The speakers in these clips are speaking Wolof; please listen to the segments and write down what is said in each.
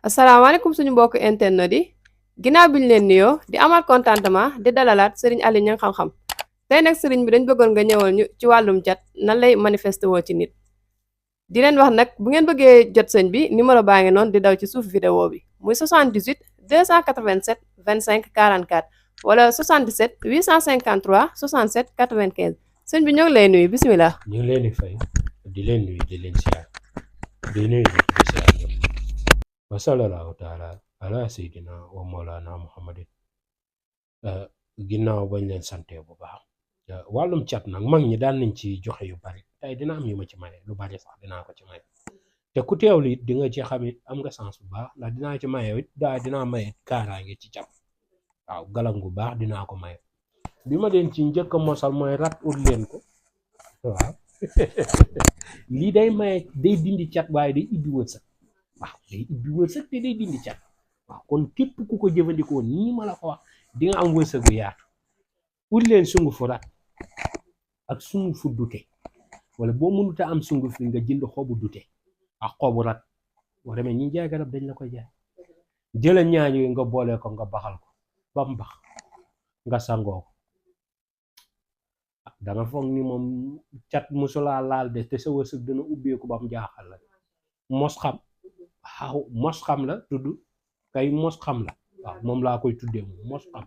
asalaamaaleykum suñu mbokk internet yi ginnaaw bi ñu leen nuyoo di amaat contentement di dalalaat Serigne Aliou Niang xam-xam tey nag Serigne bi dañ bëggoon nga ñëwal ñu ci wàllum cat nan lay manifesté woo ci nit di leen wax nag bu ngeen bëggee jot sëñ bi numéro baa ngi noonu di daw ci suuf vidéo bi muy 78 287 25 44 wala 77 853 67 95 sëñ bi ñoo ngi lay nuyu bisimilah. ñu ngi leen di fay di leen nuyu di leen siyaar di nuyu di siyaar ñëpp wa sallallahu taala ala sayyidina wa mawlana muhammadin ginnaaw bañ leen sante bu baax wàllum cat nag mag ñi daan nañ ci joxe yu bari tey dina am yu ma ci maye lu bari sax dinaa ko ci maye te ku teewlu it di nga ci xam it am nga sens bu baax ndax dinaa ci maye it dinaa maye kaaraange ci cat waaw galang gu baax dinaa ko maye bi ma leen ci njëkk a mosal mooy rat ut leen ko waaw lii day maye day dindi cat waaye day ibbi wërsëg waaw day ibbi wërsëg te day dindi cat waaw kon képp ku ko jëfandikoo nii ma la ko wax di nga am wërsëgu yaatu ut leen sungufu rat ak sungufu dute wala boo mënuta am sunguf fi nga jënd xobu dute ak xobu rat boo demee ñi jaay garab dañ la koy jaay jëla ñaar yooyu nga boole ko nga baxal ko ba mu bax nga sangoo ko danga foog ni moom cat musulaa laal de te sa wërsëg dana ubbeeku ba mu jaaxal la mos xam waaw mos xam la tudd kay mos xam la waaw moom laa koy tuddee moom mos xam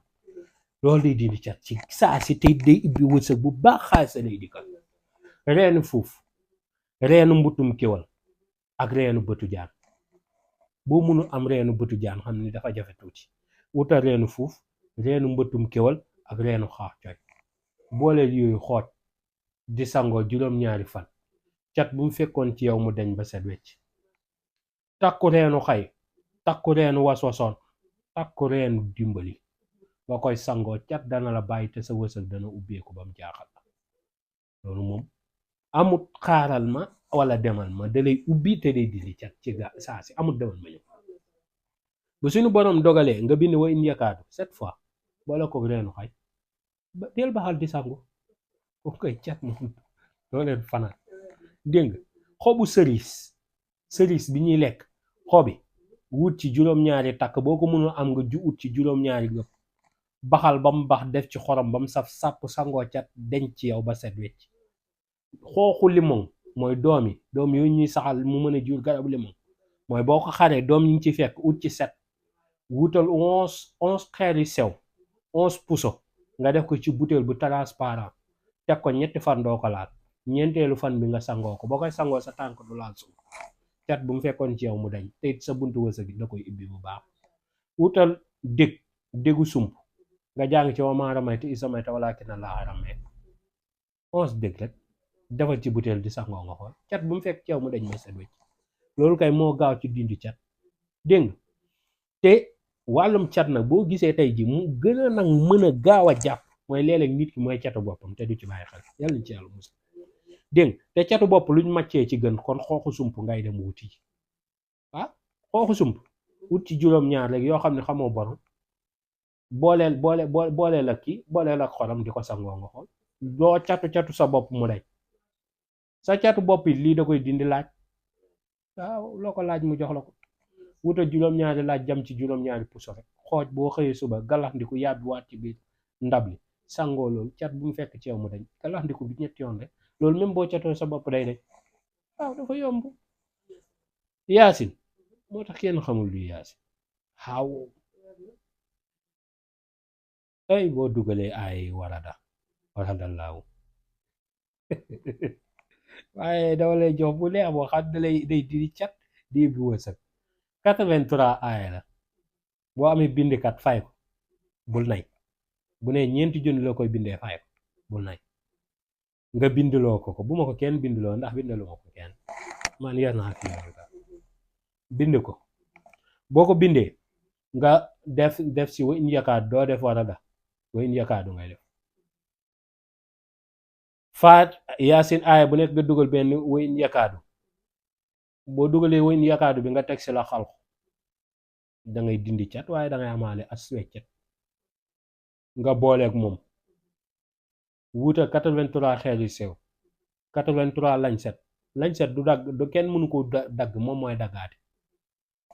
loolu day dindi cat ci saa si tey day ubbi wërsëg bu baax xaalis lay dikkal reenu fuuf reenu mbutum kéwal ak reenu bëtu jaan boo mënu am reenu bëtu jaan xam ni dafa jafe tuuti wutal reenu fuuf reenu mbëtum kéwal ak reenu xaax coy booleel yooyu xooj di sangoo juróom-ñaari fan cat bu mu fekkoon ci yow mu deñ ba set wecc takku reenu xay takku reenu waswasoon takku reenu dimbali nga koy sangoo cat dana la bàyyi te sa wërsëg dana ubbeeku ba mu jaaxal la loolu moom amut xaaral ma wala demal ma dalay ubbi te day dindi cat ci saa si amut demal ma ñëw bu suñu borom dogalee nga bind wa in yakaadu 7 fois boole ko reenu xay ba del baxal di sangu ko koy cat moom doo leen fanaan dégg nga xobu sëriis bi ñuy lekk xobi wut ci juróom-ñaari takk boo ko mënul am nga wut ci juróom-ñaari ngëpp baxal ba mu bax def ci xorom ba mu saf sàpp sangoo cat denc ci yow ba set wecc xooxu limon mooy doom yooyu ñuy saxal mu mën a jur garabu limon mooy boo ko xaree doom yi ñu ci fekk ut ci set wutal 11 xeer yu sew 11 puso nga def ko ci butéel bu transparent teg ko ñetti fan doo ko laal ñeenteelu fan bi nga sangoo ko boo koy sangoo sa tànk du laal suuf cat bu mu fekkoon ci yow mu dañ te sa buntu wërsëg da koy ibbi bu baax wutal déggu sump nga jàng ci wa maa ramayta iz ramayta walaakinna Allaaha ramaa 11 dégg rek defal ci butéel di sangoo nga xool cat bu mu fekk ci yow mu dañ may set wecc loolu kay moo gaaw ci dindi cat dégg nga te wàllum cat nag boo gisee tey ji mu gën a nag mën a gaaw a jàpp mooy léeg-léeg nit ki mooy catu boppam te du ci bàyyi xel yàlla nañ ci yàlla musal dégg te catu bopp luñ màccee ci gën kon xooxu sump ngay dem wuti xooxu sump wut ci juróom-ñaar rek yoo xam ne xamoo borom booleel ak kii booleel ak xorom di ko sangoo nga xool doo catu sa bopp mu day sa catu bopp yi lii da koy dindi laaj waaw loo ko laaj mu jox la ko wutal juróom-ñaari laaj jam ci juróom-ñaari puso rek xooj boo xëyee suba galaxndiku yàbbi waat ci biir ndab li sangoo loolu cat bu mu fekk ci yow mu dañ galaxndiku bi ñetti yoon rek loolu même boo catoo sa bopp day dañ waaw dafa yomb yaasin moo tax kenn xamul lu yaasin xaaw ay boo dugalee ay warada laaw waaye dafa lay jox bu leer boo xam day di cat di bi wërsëg 83 aaya la boo amee bindikat fay ko bul nay bu ne ñeenti junni la koy bindee fay ko bul nay nga bindloo ko bu ma ko kenn bindloo ndax bindaloo ma ko kenn man yar naa fi bind ko boo ko bindee nga def si wa in yakaadu doo def warada wa in yakaadu ngay def faat yaasin aaya bu nekk nga dugal benn wa in yakaadu boo dugalee wa in yakaadu bi nga teg si la xalku dangay dindi cat waaye dangay amaale as weccet nga booleeg moom wuutal 83 xeer yu sew 83 lañset du dagg du kenn mënu ko dagg moom mooy daggaate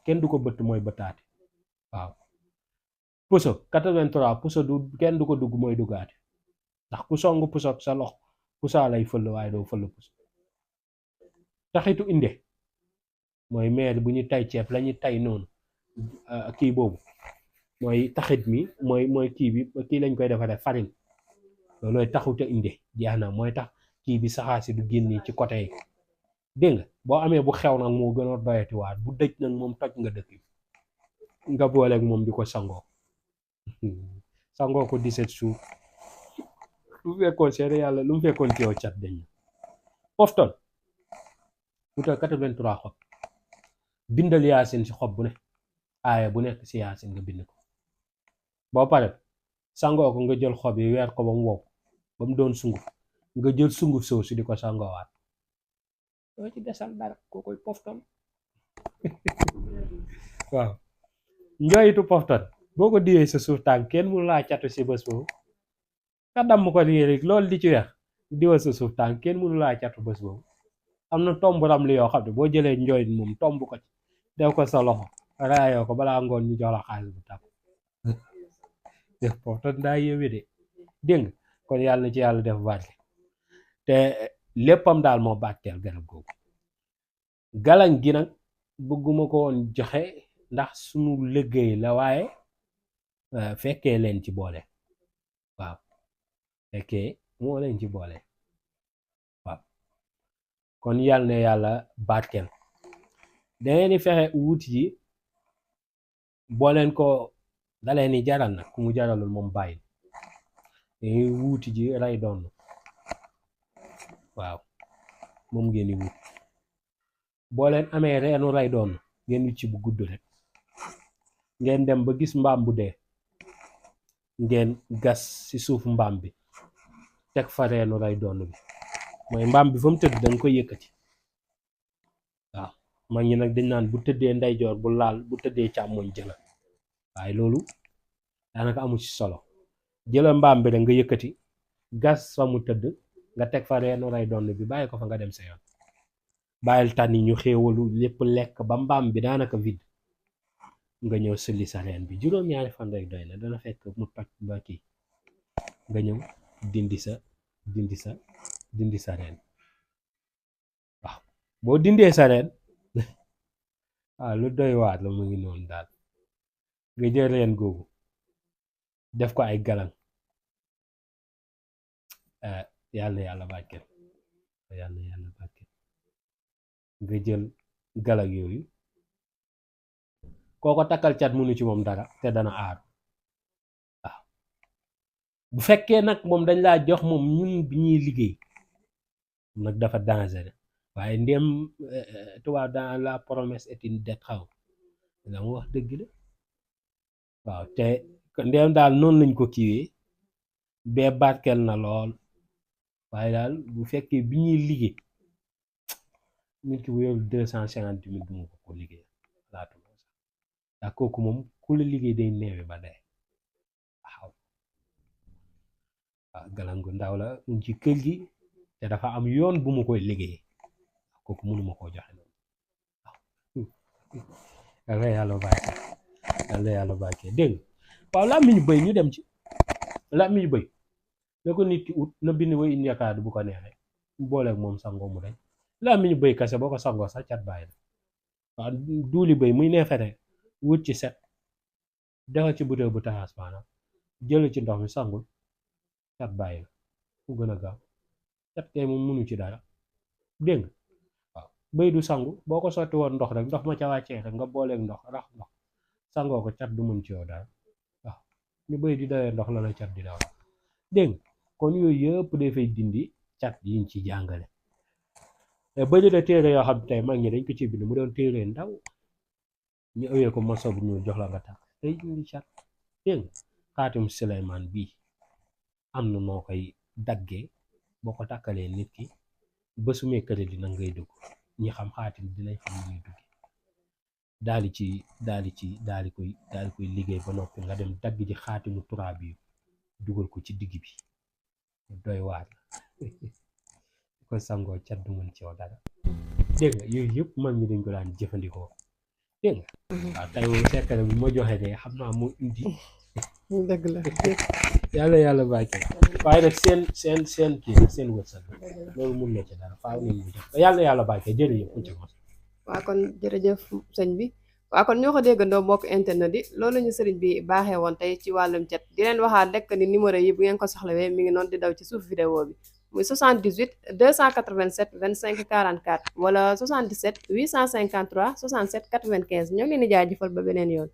kenn du ko bëtt mooy bëttaate waaw. puso 83 puso du kenn du ko dugg mooy duggaate ndax ku song puso ak sa lox pusaa lay fël waaye doo fël puso. taxitu inde mooy meer bu ñu tay ceeb la ñu tay noonu kii boobu mooy taxit mi mooy kii bi kii lañ koy defaree farine loolooy taxuta inde jeex na mooy tax kii bi saxaasi du génn ci côté yi dégg nga boo amee bu xew nag moo gën a doyatiwaat bu dëj nag moom toj nga dëkk nga booleeg moom di ko sangoo sangoo ko 17 jours lu fekkoon seede yàlla lu mu fekkoon ci yow cat dañ pofton wutal 83 xob bindal yaasin si xob bu ne aaya bu nekk si yaasin nga bind ko boo pare sangoo ko nga jël xob yi weer ko ba mu wow ba mu doon sunguf nga jël sunguf soosu di ko sangoowaat doo ci desal dara koo koy pofton waaw njooyitu pofton boo ko diwee sa suuf tànk kenn mënu laa catu si bés boobu nga damm ko nii rek loolu di ci weex diwa sa suuf tànk kenn mënu laa catu bés boobu am na tomb ram li yoo xam ne boo jëlee njooyit moom tomb ko ci def ko sa loxo raayoo ko balaa ngoon ñu jox la xaalis bu tàkk def pofton daa yéeme de dégg nga kon yàlla na ci yàlla def barke te léppam daal moo bàtteel garab googu galañ gi nag bëgguma ko woon joxe ndax sunu liggéey la waaye fekkee leen ci boole waaw fekkee moo leen ci boole waaw kon yàlla na yàlla barkeel dangeen di fexe wuti ji boo leen ko daleen ni jaral nag ku mu jaralul moom bàyyi dangeen wuti ji ray doon waaw moom ngeen di wut boo leen amee reenu ray doon ngeen wut ci bu gudd rek ngeen dem ba gis mbaam bu dee ngeen gas ci suufu mbaam bi teg fa reenu ray doon bi mooy mbaam bi fa mu tëdd danga koy yëkkati waaw mag ñi nag dañ naan bu tëddee ndeyjoor bu laal bu tëddee càmmoñ jëla waaye loolu daanaka amul ci solo jëla mbaam bi rek nga yëkkati gas fa mu tëdd nga teg fa reenu ray doon bi bàyyi ko fa nga dem sa yoon bàyyil tànn ñu xéewalu lépp lekk ba mbaam bi daanaka vide nga ñëw sëlli sa reen bi juróom-ñaari fan rek doy na dana fekk mu toj ba kii nga ñëw dindi sa reen waaw boo dindee sa reen waaw lu doy waat la mu ngi noonu daal nga jël reen googu def ko ay galang yàlla yàlla barkeel nga jël galang yooyu kooko takkal cat mënu ci moom dara te dana aaru waaw bu fekkee nag moom dañ laa jox moom ñun bi ñuy liggéey nag dafa danger waaye ndéem tubaab dans la promesse est une dette xaw la mu wax dëgg la waaw te ndéem daal noonu lañ ko kiiwee bee barkeel na lool waaye daal bu fekkee bi ñuy liggéey nit ki bu yor 250 000 du ma ko liggéey laatu ndax kooku moom ku la liggéey day neewe ba dee waaw galangu ndaw la mu ci kër gi te dafa am yoon bu ma koy liggéey kooku mënuma koo joxe noonu waaw yàlla barke dégg nga waaw làmmiñu bëy ñu dem ci làmmiñu bëy na ko nit ki ut na bind way indi yakaadu bu ko neexee mu booleeg moom sangoo mu dañ làmmiñu bëy kase boo ko sangoo sax cat bàyyi la waaw duuli bëy muy neefere wut ci set defal ci butéel bu taxaas maanaam jël ci ndox mi sangul cat bàyyi la mu gën a gaaw cat kay moom mënu ci dara dégg nga waaw bëy du sangu boo ko sotti woon ndox rek ndox ma ca wàccee rek nga booleeg ndox rax ndox sangoo ko cat du mën ci yow dara waaw ñu bëy di dawee ndox la la cat di daw dégg nga kon yooyu yëpp dafay dindi cat yiñ ci jàngale bëri na téere yoo xam tey mag ñi dañ ko ci bind mu doon téere ndaw ñu ëwee ko moso bu ñu jox la nga tax tey indi cat dégg nga xaatim Suleymaan bii am na noo koy daggee boo ko takkalee nit ki ba su mekkale dina ngay dugg ñi xam xaatim dinañ xam ni ñuy dugg daal di koy liggéey ba noppi nga dem dagg ji xaatimu turaab yi dugal ko ci digg bi doy waar ko sangoo cat du mën ci yow dara dégg nga yooyu yëpp mag ñi dañ ko daan jëfandikoo dégg nga waaw tey moom secret bi ma joxe de xam naa moo indi dëgg la yàlla bàyyi waaye nag seen kii la seen wërsëg la loolu mun na ci dara faaw nit ñi def yàlla bàyyi jërëjëf mu ci mos waa kon jërëjëf sëñ bi waa kon ñoo ko déggandoo mbokk internet yi loolu ñu sëriñ bi baaxee woon tey ci wàllum cet di leen waxaat rek ni numéro yi bu ngeen ko soxlawee mi ngi noonu di daw ci suuf vidéo bi muy 78 287 25 44 wala 77 853 67 95 ñoo ngi leen di jaajëfal ba beneen yoon